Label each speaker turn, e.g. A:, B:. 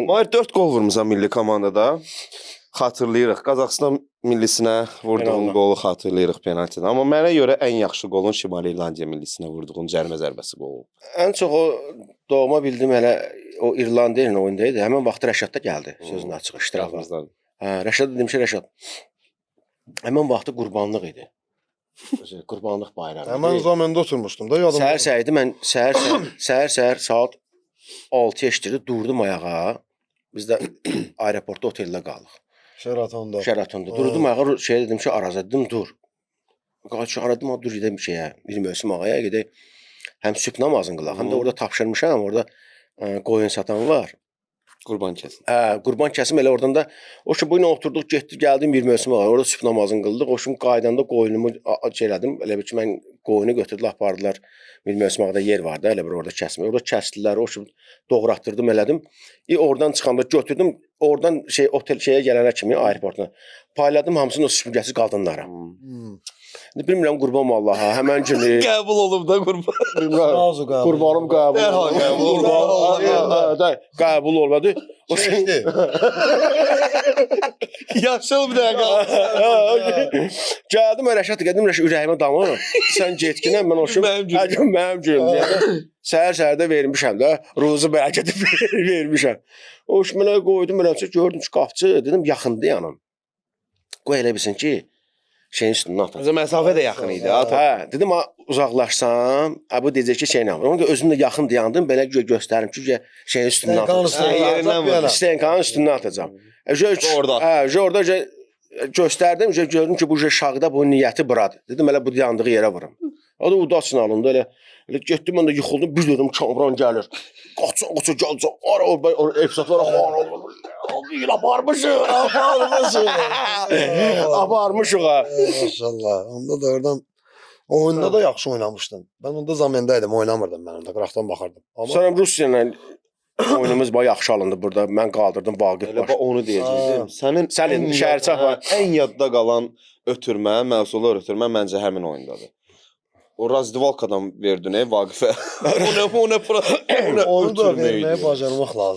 A: Mahir, 4 qol vurmusan milli komandada. Xatırlayırıq. Qazaxıstan millisinə vurduğun
B: Penaltıdan.
A: qolu xatırlayırıq, penaltidən. Amma mənə görə ən yaxşı qolun Şimali İrlandiya millisinə vurduğun cərimə zərbəsi qolu.
B: Ən çox o doğma bildim, hələ o İrlandiya ilə oyunda idi. Həmin vaxt Rəşad da gəldi, sözün açığı, iştirafa.
A: Yadımızdadır.
B: Hə, Rəşad dedim ki, Rəşad. Həmin vaxtı qurbanlıq idi. Özü, Qurbanlıq bayramı
C: Həmin
B: idi.
C: zamanda oturmuşdum da, yadımda.
B: Səhər səhər idi. Mən səhər səhər, səhər səhər saat 6 eşidirdi, durdum ayağa. Biz də aeroportda oteldə qaldıq.
C: Sheratonda.
B: Sheratonda. Durdum ayağa, şey dedim ki, Araza dedim, dur. Qaç aradım, dur gedəm şeyə, bir mövsüm ağaya gedək. Həm sübh namazını qılaq, həm də orada tapşırmışam, orada qoyun satan var.
A: Qurban kəsin.
B: Hə, qurban kəsim elə oradan da o ki bu ilə oturduq, getdik, gəldim bir mövsüm ağaya. Orada sübh namazını qıldıq. O ki qaydanda qoyunumu şey elədim. Elə bil ki mən qoyunu götürdülər, apardılar. Bir mövsüm ağada yer var da, elə bir orada kəsmək. Orada kəsdilər, o ki doğratdırdım, elədim. Oradan çıxanda götürdüm, oradan şey otel şeyə gələnə kimi aeroportuna payladım hamısını o süpürgəsiz qadınlara. İndi bilmirəm, qurban Allaha, həmən günü
A: Qəbul olub da qurban.
B: Bilmirəm.
C: Nazu qəbul.
B: Qurbanım qəbul.
A: Dərhal qəbul oldu.
B: Qurban, hə, hə, qəbul olmadı. O şey
C: Keçdi.
A: Yaşıl bir dəqiqə.
B: Gəldim Rəşad, dedim Rəşad, ürəyimə damır. Sən getginə mən oşum.
A: Mənim günüm.
B: Hər gün mənim günüm deyə. Səhər səhər də vermişəm də. Ruzu bərəkəti vermişəm. O iş mənə qoydum eləsə gördüm ki, qapçı, dedim yaxındır yanım. Qoy elə bilsin ki, şeyin üstündən atacaq.
A: Özə məsafə də yaxın idi. Ha.
B: Hə, dedim ha, uzaqlaşsam, ha bu deyəcək ki, şeylə. Ona görə özüm də yaxın dayandım, belə göstərim ki, şeyin üstündən
C: Stenkanın
B: atacaq.
C: üstündən
A: Hə, yerindən
C: atacaq bir
A: vurdu.
C: yana.
B: Stenkanın üstündən atacağam.
A: Orada.
B: Hə, orada göstərdim, gördüm ki, bu şağda bunun niyyəti buradır. Dedim elə bu dayandığı yerə vurum. O da udaçın alındı elə. Elə getdim, mən də yıxıldım, bir dedim Kamran gəlir. Qaça qaça gəlcə. Ara o epizodlara aparmışıq, aparmışıq. Aparmışıq ha.
C: Maşallah. Onda da oradan oyunda da yaxşı oynamışdın. Mən onda zamendaydım, oynamırdım mən onda, qıraqdan baxırdım. Amma
B: Sonra Rusiya ilə oyunumuz bayağı yaxşı alındı burada. Mən qaldırdım Vaqif
A: Elə
B: baş.
A: bax onu deyəcəkdim. Sənin
B: Sənin
A: ən
B: şəhərçə var.
A: Ən yadda qalan ötürmə, mövzular ötürmə məncə həmin oyundadır. O Razdivalkadan verdin ey Vaqifə. O nə
C: onu da
A: ötürmə
C: verməyi
A: idi.
C: bacarmaq lazımdır.